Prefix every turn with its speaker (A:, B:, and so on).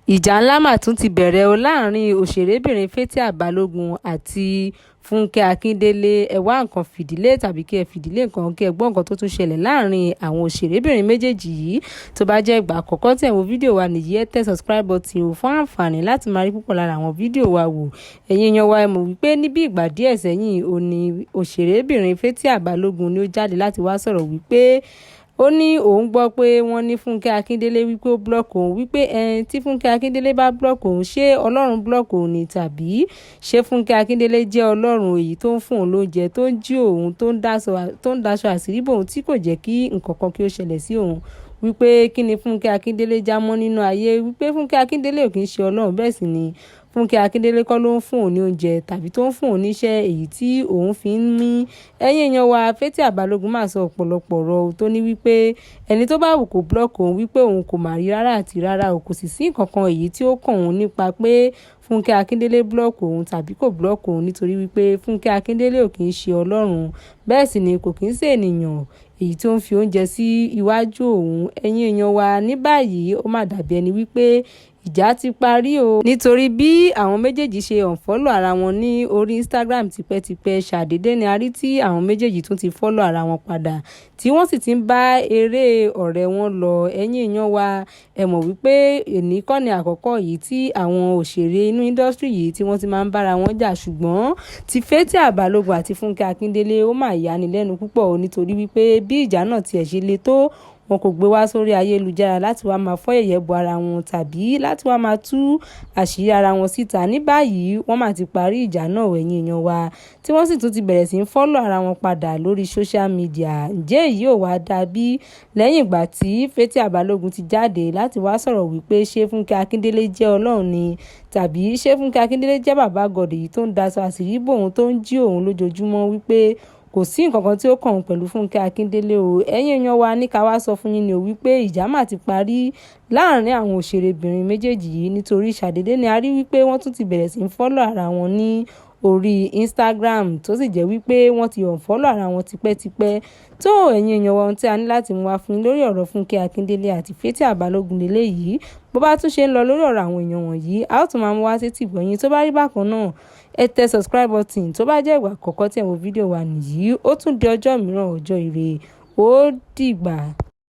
A: Ìjà ńlá mà tún ti bẹ̀rẹ̀ o láàrin òṣèré-bìnrin Fathia Balogun àti Fúnkẹ́ Akíndélé. Ẹ wá nǹkan fìdílé tàbí kí ẹ fìdílé nǹkan kí ẹ gbọ́ nǹkan tó tún ṣẹlẹ̀ láàrin àwọn òṣèrébìnrin méjèèjì yìí. Tó bá jẹ́ ìgbà àkọ́kọ́ tí ẹ̀ ń wo fídíò wa nìyí, ẹ tẹ subscribe button o fún àǹfààní láti máa rí púpọ̀ lára àwọn fídíò wa wò. Ẹ̀yin èèyàn wa, ẹ mọ̀ wípé níbi ìgbà díẹ̀ sẹ́yìn, ó ní òṣèrébìnrin Fathia Balogun ni ó jáde láti wá sọ̀rọ̀ wípé ó ní òun gbọ́ pé wọ́n ní Fúnkẹ́ Akíndélé wípé ó block òun, wípé ẹni tí Fúnkẹ́ Akíndélé bá block òun, ṣé Ọlọ́run block òun ni, tàbí ṣé Fúnkẹ́ Akíndélé jẹ́ Ọlọ́run èyí tó ń fún òun lóúnjẹ, tó ń jí òun, tó ń daṣọ àṣírí bòun, tí kò jẹ́ kí nǹkan kan kí ó ṣẹlẹ̀ sí òun? Wípé kí ni Fúnkẹ́ Akíndélé já mọ́ nínú ayé? Wípé Fúnkẹ́ Akíndélé ò kì í ṣe Ọlọ́run, bẹ́ẹ̀ sì ni Fúnkẹ́ Akíndélé kọ́ ló ń fún òun ní oúnjẹ tàbí tó ń fún òun níṣẹ́ èyí tí òun fi ń mí. Ẹ̀yin èèyàn wa, Fathia Balogun máa sọ ọ̀pọ̀lọpọ̀ ọ̀rọ̀ tó ní wípé ẹni tó bá wù kó block òun, wípé òun kò mà rí rárá àti rárá o, kò sì sí nǹkan kan èyí tí ó kàn òun nípa pé Fúnkẹ́ Akíndélé block òun tàbí kò block òun, nítorí wípé Fúnkẹ́ Akíndélé ò kì í ṣe Ọlọ́run, bẹ́ẹ̀ sì ni kò kì í ṣe ènìyàn èyí tó ń fi oúnjẹ sí iwájú òun. Ẹ̀yin èèyàn wa, ní báyìí, ó mà dàbí ẹni wípé ìjà ti parí o, nítorí bí àwọn méjèèjì ṣe unfollow ara wọn ní orí Instagram tipẹ́tipẹ́, ṣàdédé ni a rí tí àwọn méjèèjì tún ti follow ara wọn padà, tí wọ́n sì ti ń bá eré ọ̀rẹ́ wọn lọ. Ẹ̀yin èèyàn wa, ẹ mọ̀ wípé èní kọ́ ni àkọ́kọ́ yìí tí àwọn òṣèré inú industry yìí tí wọ́n ti máa ń bára wọn jà, ṣùgbọ́n ti Fathia Balogun àti Fúnkẹ́ Akíndélé, ó mà yani lẹ́nu púpọ̀ o, nítorí wípé bí ìjà náà tiẹ̀ ṣe le tó, wọn kò gbé wá sórí ayélujára láti wá máa fọ́ yẹ̀yẹ́ bo ara wọn tàbí láti wá máa tú àṣírí ara wọn síta. Ní báyìí, wọ́n mà ti parí ìjà náà, ẹ̀yin èèyàn wa, tí wọ́n sì tún ti bẹ̀rẹ̀ sí í follow ara wọn padà lórí social media. Ǹjẹ́ èyí ò wá dà bí lẹ́yìn ìgbà tí Fathia Balogun ti jáde láti wá sọ̀rọ̀ wípé ṣé Fúnkẹ́ Akíndélé jẹ́ Ọlọ́run ni, tàbí ṣé Fúnkẹ́ Akíndélé jẹ́ bàbá God èyí tó ń daṣọ àṣírí bòun, tó ń jí òun lójoojúmọ́, wípé kò sí nǹkan kan tí ó kàn òun pẹ̀lú Fúnkẹ́ Akíndélé o? Ẹ̀yin èèyàn wa, ní ká wá sọ fún yín ni o wípé ìjà mà ti parí láàrin àwọn òṣèrébìnrin méjèèjì yìí, nítorí ṣàdédé ni a rí wípé wọ́n tún ti bẹ̀rẹ̀ sí í follow ara wọn ní orí Instagram, tó sì jẹ́ wípé wọ́n ti unfollow ara wọn tipẹ́tipẹ́. Tó, ẹ̀yin èèyàn wa, ohun tí a ní láti mú wá fún yín lórí ọ̀rọ̀ Fúnkẹ́ Akíndélé àti Fathia Balogun lélẹ́yìí. Bó bá tún ṣe ń lọ lórí ọ̀rọ̀ àwọn èèyàn wọ̀nyí, a ó tún máa mú wá sétí ìgbọ̀nyín. Tó bá rí bákan náà, ẹ tẹ subscribe button. Tó bá jẹ́ ìgbà àkọ́kọ́ tí ẹ̀ ń wo fídíò wa nìyí, ó tún di ọjọ́ mìíràn, ọjọ́ ire, ó dìgbà.